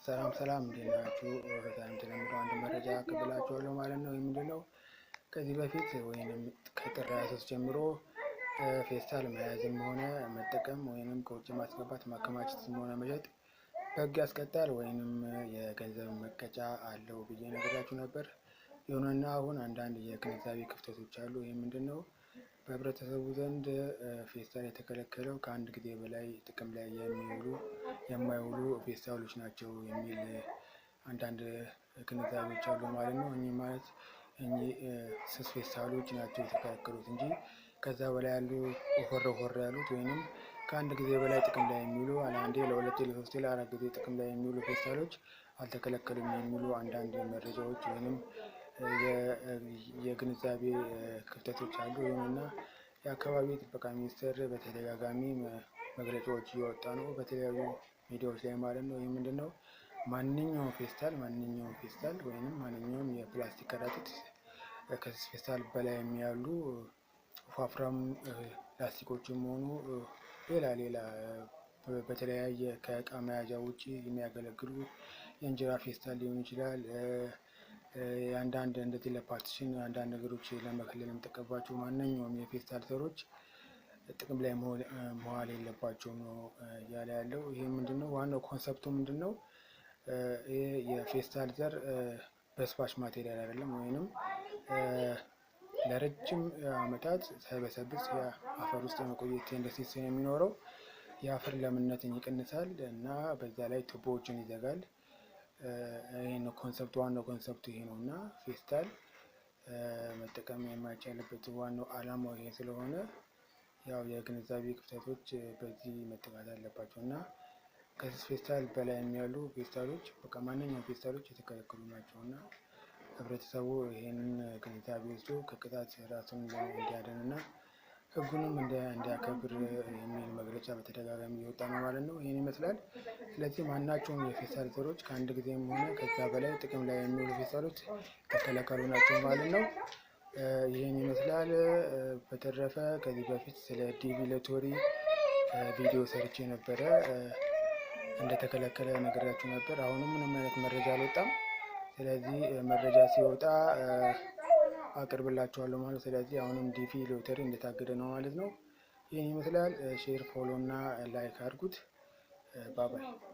ሰላም ሰላም፣ እንዴት ናችሁ? ዛሬም የተለመደው አንድ መረጃ አቀብላችኋለሁ ማለት ነው። ይህ ምንድን ነው? ከዚህ በፊት ወይንም ከጥር 23 ጀምሮ ፌስታል መያዝም ሆነ መጠቀም ወይንም ከውጭ ማስገባት ማከማቸትም ሆነ መሸጥ በሕግ ያስቀጣል ወይንም የገንዘብ መቀጫ አለው ብዬ ነግራችሁ ነበር። ይሁንና አሁን አንዳንድ የግንዛቤ ክፍተቶች አሉ። ይህ ምንድን ነው? በህብረተሰቡ ዘንድ ፌስታል የተከለከለው ከአንድ ጊዜ በላይ ጥቅም ላይ የሚውሉ የማይውሉ ፌስታሎች ናቸው የሚል አንዳንድ ግንዛቤዎች አሉ ማለት ነው። እኚህ ማለት እኚህ ስስ ፌስታሎች ናቸው የተከለከሉት እንጂ ከዛ በላይ ያሉ ወፈር ወፈር ያሉት ወይንም ከአንድ ጊዜ በላይ ጥቅም ላይ የሚውሉ ለአንዴ፣ ለሁለቴ፣ ለሶስቴ፣ ለአራት ጊዜ ጥቅም ላይ የሚውሉ ፌስታሎች አልተከለከሉም የሚሉ አንዳንድ መረጃዎች ወይንም የግንዛቤ ክፍተቶች አሉ። ይሁንና የአካባቢ ጥበቃ ሚኒስቴር በተደጋጋሚ መግለጫዎች እያወጣ ነው፣ በተለያዩ ሚዲያዎች ላይ ማለት ነው። ይህ ምንድን ነው? ማንኛውም ፌስታል ወይንም ማንኛውም የፕላስቲክ ከረጢት ከስስ ፌስታል በላይ ያሉ ወፋፍራም ፕላስቲኮችም ሆኑ ሌላ ሌላ በተለያየ ከእቃ መያዣ ውጭ የሚያገለግሉ የእንጀራ ፌስታል ሊሆን ይችላል። አንዳንድ እንደዚህ ለ partition አንዳንድ ነገሮች ለመከለል የምጠቀምባቸው ማንኛውም የፌስታል ዘሮች ጥቅም ላይ መዋል የለባቸውም ነው እያለ ያለው። ይህ ምንድን ነው? ዋናው concept ኡ ምንድን ነው? ይህ የፌስታል ዘር በስባሽ material አይደለም፣ ወይንም ለረጅም ዓመታት ሳይበሰብስ የአፈር ውስጥ የመቆየት tendency የሚኖረው የአፈር ለምነትን ይቀንሳል እና በዛ ላይ ቱቦዎችን ይዘጋል። ይህ ነው concept ኡ፣ ዋናው concept ኡ ይሄ ነው እና ፌስታል መጠቀም የማይቻልበት ዋናው ዓላማው ይሄ ስለሆነ ያው የግንዛቤ ክፍተቶች በዚህ መጠቃት አለባቸው እና ከስስ ፌስታል በላይ ያሉ ፌስታሎች፣ በቃ ማንኛውም ፌስታሎች የተከለከሉ ናቸው እና ህብረተሰቡ ይሄንን ግንዛቤ ወስዶ ከቅጣት ራሱን እንዲያድን እና ህጉንም እንዲያከብር የሚል መግለጫ በተደጋጋሚ እየወጣ ነው ማለት ነው። ይህን ይመስላል። ስለዚህ ማናቸውም የፌስታል ዘሮች ከአንድ ጊዜም ሆነ ከዛ በላይ ጥቅም ላይ የሚውሉ ፌስታሎች የተከለከሉ ናቸው ማለት ነው። ይህን ይመስላል። በተረፈ ከዚህ በፊት ስለ ዲቪ ሎተሪ ቪዲዮ ሰርቼ ነበረ። እንደተከለከለ ነግሬያችሁ ነበር። አሁንም ምንም አይነት መረጃ አልወጣም። ስለዚህ መረጃ ሲወጣ አቅርብላችኋለሁ ማለት። ስለዚህ አሁንም ዲቪ ሎተሪ እንደታገደ ነው ማለት ነው። ይህን ይመስላል። Share፣ follow እና like አድርጉት። Bye bye።